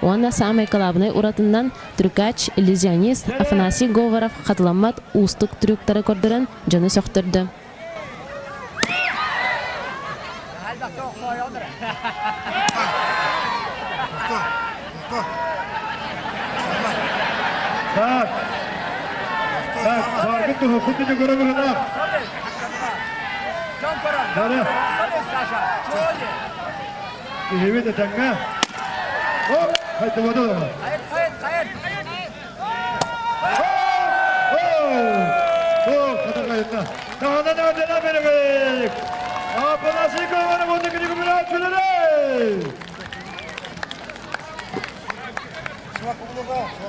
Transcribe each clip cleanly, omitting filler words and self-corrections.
Уонна саамай кылаабынай уратыннан трюкач, иллюзионист Афанасий Говоров хатыламмат уустук трюктары көрдөрөн дьону сөхтөрдө. Так, так, саргы туһукку түнү көрөбүлүнэ. Дары. Киһибит этэҥҥэ. Оп, хайдыбаты да.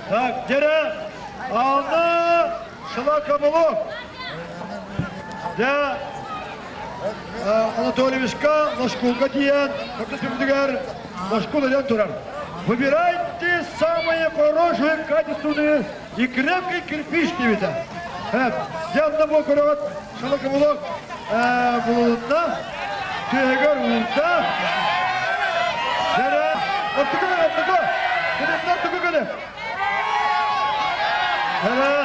Так, дьэрэ, ална Шалакабулу. Дьэ, Анатольевичка Лашкулга тиийэн, түмүгэр Лашкул ылан турар. Выбирайте самые хорошие, качественные и крепкий кирпич диэбитэ. Дьэ, онно бу көрөҕүт Шалакабулок булулунна, түһэгэр уурда. Дьэрэ, оттуку, оттуку, кынымна оттуку кыны. Дьэрэ.